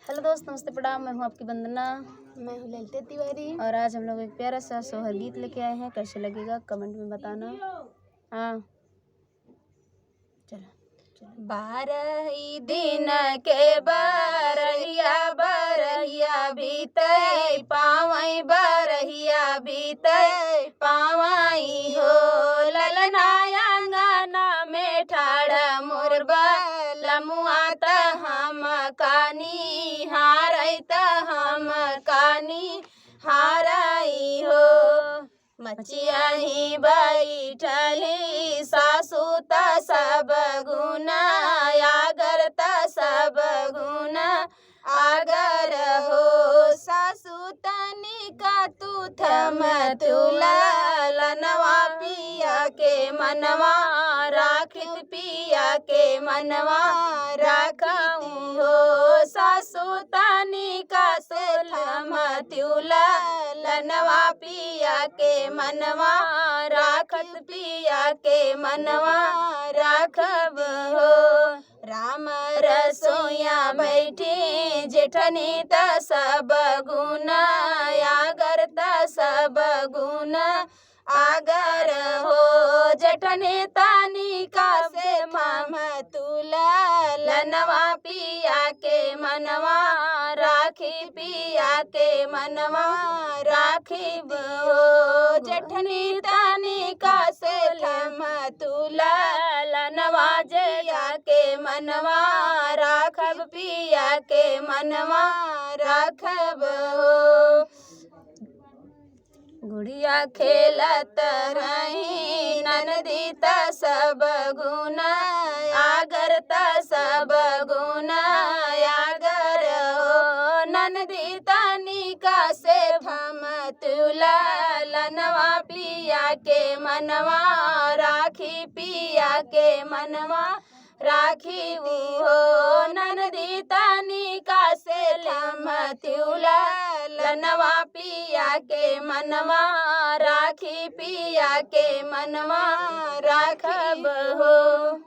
Hello दोस्त, नमस्ते, प्रणाम। मैं हूँ आपकी वंदना। मैं हूँ ललिता तिवारी। और आज हम लोग एक प्यारा सा सोहर गीत लेके आए हैं। कैसे लगेगा कमेंट में बताना। हाँ, चलो चलो। 12 ही दिन के बरहिया बरहिया बीते पावई, बरहिया बीते पावई हो। ललना अंगना में ठाड़ मोर बलमुआ त हम कानी हारई, त हम कानी हारई हो। मचिया ही बैठली सासू त सब गुना आगर, त सब गुना आगर हो। सासू तनिका तू थम तुला लनवा पिया के मनवा राखित, पिया के मनवा राखूं हो। सासू तनिका से थम तुला लनवा पिया के मनवा राखत, पिया के मनवा राखब हो। राम रसोया बैठी जेठनी त सब गुना आगर, त सब गुना आगर हो। जेठनी तनिका से माम तुला लनवा पिया के मनवा राखी, पिया के मनवा राखी हो। जेठनी तनिका से थम तुला लनवा जया के मनवा राखब, पिया के मनवा राखब हो। गुड़िया खेलत रही ननदी त सब गुना आगर, त सब गुना आगर हो। ननदी तनिका से थम तुला लनवा पिया के मनवा राखी, पिया के मनवा राखी हो। ननदी तनिका से थम तुला लनवा पिया के मनवा राखी, पिया के मनवा राखब हो।